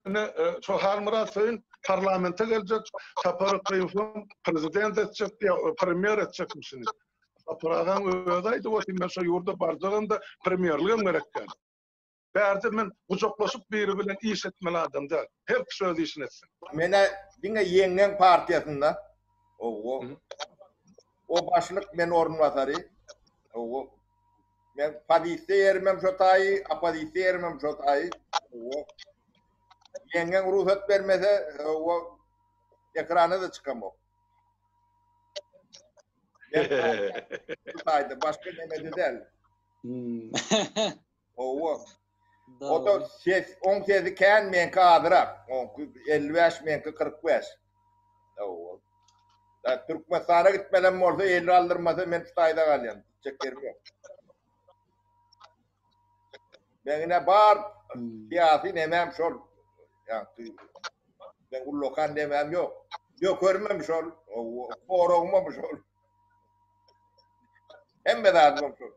Ine, şo Halmyrat Söýün parlamente geljek, Sapar Yklymowam prezident etjek diýýär, premýer etjekmişini. Sapar agaň özi aýdyp otyr, men şo ýurda barjagam-da premýerligem gerek däl. Bärde men gujaklaşyp biri bilen iş etmeli adam däl. Her kişi öz işini etsin. Menä diňe ýeňňeň partiýasynda owo. O başlyk men orunbasary. Owo. Men pozisiýa ýerimem şo taýy, oppozisiýa ýerimem şo taýy. Owo. Ýeňňeň rugsat bermese, owo, ekrana-da çykamok. Şu taýda, başga nemede däl. Owo. O da ses, oň sesi kän, meňki azyrak. Oňky 55, meňki 45. Owo. Da Türkmenistana gitmelem bolsa, el galdyrmasa men şu taýda galýan. Gitjek ýerim ýok. Men ine bar syýasy nemem şol. Ýa-ni men ullakan nemem ýok. Ýökerimem şol, goragymam şol. Hemme zadym şol.